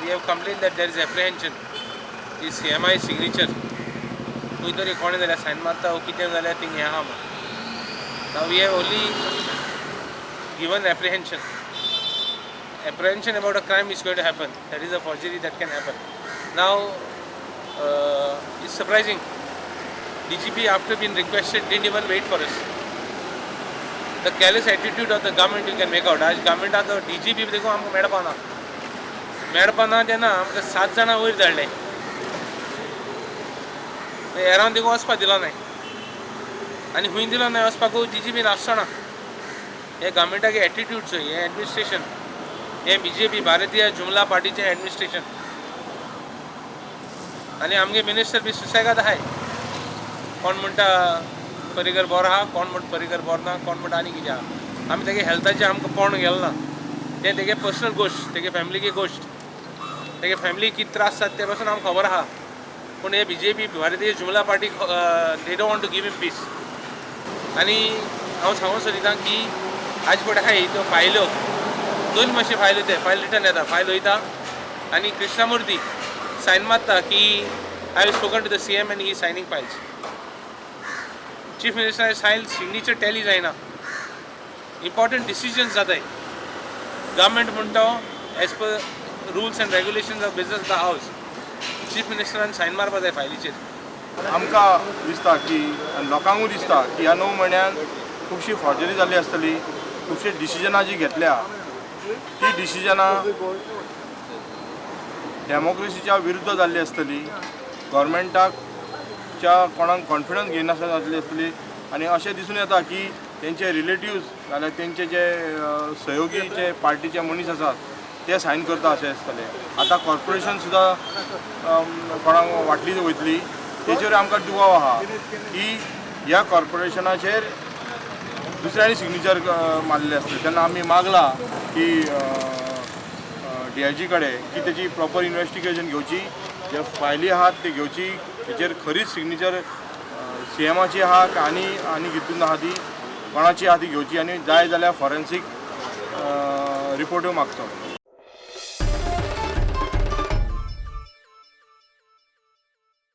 We have complain that there is apprehension. The CMI signature खंय तरी कोणें जाल्यार सायन मारता वो कितें जाल्यार थिंग हें आहा म्हण. Now we have only given apprehension. Apprehension about a crime is going to happen. That is a forgery that can happen. Now, it's surprising. DGP, after being requested, didn't even wait for us. The callous attitude of the government you can make out. आज गव्हर्मेंटाचो DGP देखून आमकां मेळपा ना, मेळपा ना. तेन्ना आमकां सात जाणां वयर धाडले, हेरांक देखून वचपाक दिलो नाय आनी खूंय दिलो नाय वचपाक. डीजीपी नासतना हे गव्हर्मेंटाचे एटिट्यूड चोय. हे एडमिनिस्ट्रेशन, हे बीजेपी, भारतीय जुमला पार्टीचें एडमिनिस्ट्रेशन. आनी आमगे मिनिस्टर बी सुसेगाद आहाय. कोण म्हणटा पर्रीकर बरो आहा, कोण म्हणटा पर्रीकर बरो ना, कोण म्हणटा आनी कितें आहा. आमी तेगे हेल्थाचें आमकां पळोवंक गेलो ना. तें तेगे पर्सनल गोश्ट, तेगे फॅमिलीची गोश्ट, तेगे फॅमिली कितें त्रास जाता ते पासून आमकां खबर आहा. पूण हे बीजेपी, भारतीय जुमला party, they don't want to give him peace. आनी हांव सांगूंक सोदिता की आज फुडें आहाय त्यो फायल्यो, दोन मातशे फायल, ते फायल रिटर्न येता, फायल वयता आनी कृष्णमूर्ती सायन मारता की I have spoken to the CM and he signing files. Chief minister sign signature tally जायना. इम्पॉर्टंट डिसिजन्स जाताय. गव्हर्मेंट म्हणटा, as per rules and regulations of business the house, chief मिनिस्टरान sign मारपा जाय फायलीचेर. आमकां दिसता की आनी लोकांकूय दिसता की ह्या 9 म्हयन्यान खुबशी फॉर्जरी जाल्ली आसतली. खुबशी डिसिजनां जी घेतल्या ती डिसिजनां डेमोक्रेसीच्या विरुद्ध जाल्ली आसतली, गव्हर्मेंटाकच्या कोणाक कॉन्फिडन्स घेयनासतना जातली आसतली. आनी अशें दिसून येता की तेंचे रिलेटिव्स जाल्यार तेंचे जे सहयोगी जे पार्टीचे मनीस आसात ते सायन करता अशें आसतलें. आतां कॉर्पोरेशन सुद्दां कोणाक वांटली वयतली, तेचेर आमकां दुबाव आहा की ह्या कॉर्पोरेशनाचेर दुसऱ्यांनी सिग्नेचर मारलेले आसतले. तेन्ना आमी मागला की डीआयजी कडेन की तेची प्रॉपर इन्वेस्टिगेशन घेवची, जे फायली आहात ते घेवची, तेचेर खरीच सिग्नेचर सीएमाची आहा आनी आनी हितून आहा ती कोणाची आहा ती घेवची आनी जाय जाल्यार फॉरेन्सीक रिपोर्टूय मागचो.